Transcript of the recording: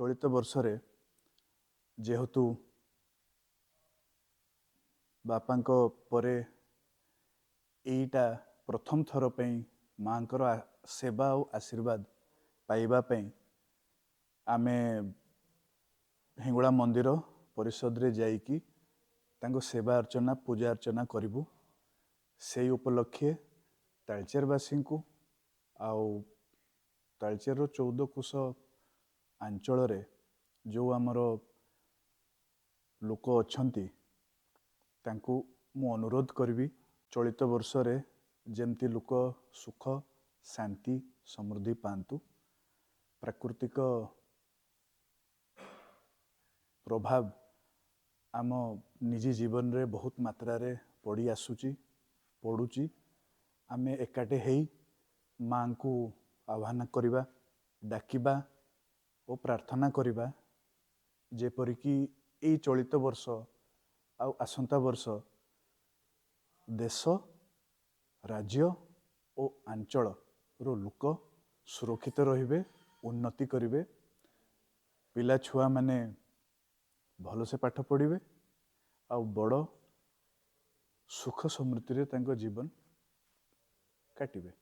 ଚଳିତ ବର୍ଷରେ ଯେହେତୁ ବାପାଙ୍କ ପରେ ଏଇଟା ପ୍ରଥମ ଥର ପାଇଁ ମାଆଙ୍କର ସେବା ଆଉ ଆଶୀର୍ବାଦ ପାଇବା ପାଇଁ ଆମେ ହିଙ୍ଗୁଳା ମନ୍ଦିର ପରିଷଦରେ ଯାଇକି ତାଙ୍କ ସେବା ଅର୍ଚ୍ଚନା, ପୂଜା ଅର୍ଚ୍ଚନା କରିବୁ। ସେଇ ଉପଲକ୍ଷେ ତାଳଚେରବାସୀଙ୍କୁ ଆଉ ତାଳଚେରର 14 କୋଷ ଅଞ୍ଚଳରେ ଯେଉଁ ଆମର ଲୋକ ଅଛନ୍ତି, ତାଙ୍କୁ ମୁଁ ଅନୁରୋଧ କରିବି, ଚଳିତ ବର୍ଷରେ ଯେମିତି ଲୋକ ସୁଖ, ଶାନ୍ତି, ସମୃଦ୍ଧି ପାଆନ୍ତୁ। ପ୍ରାକୃତିକ ପ୍ରଭାବ ଆମ ନିଜ ଜୀବନରେ ବହୁତ ମାତ୍ରାରେ ପଡ଼ି ଆସୁଛି, ପଡ଼ୁଛି। ଆମେ ଏକାଠି ହେଇ ମାଆଙ୍କୁ ଆହ୍ୱାନ କରିବା, ଡାକିବା ଓ ପ୍ରାର୍ଥନା କରିବା, ଯେପରିକି ଏଇ ଚଳିତ ବର୍ଷ ଆଉ ଆସନ୍ତା ବର୍ଷ ଦେଶ, ରାଜ୍ୟ ଓ ଅଞ୍ଚଳର ଲୋକ ସୁରକ୍ଷିତ ରହିବେ, ଉନ୍ନତି କରିବେ, ପିଲା ଛୁଆମାନେ ଭଲସେ ପାଠ ପଢ଼ିବେ ଆଉ ବଡ଼ ସୁଖ ସମୃଦ୍ଧିରେ ତାଙ୍କ ଜୀବନ କାଟିବେ।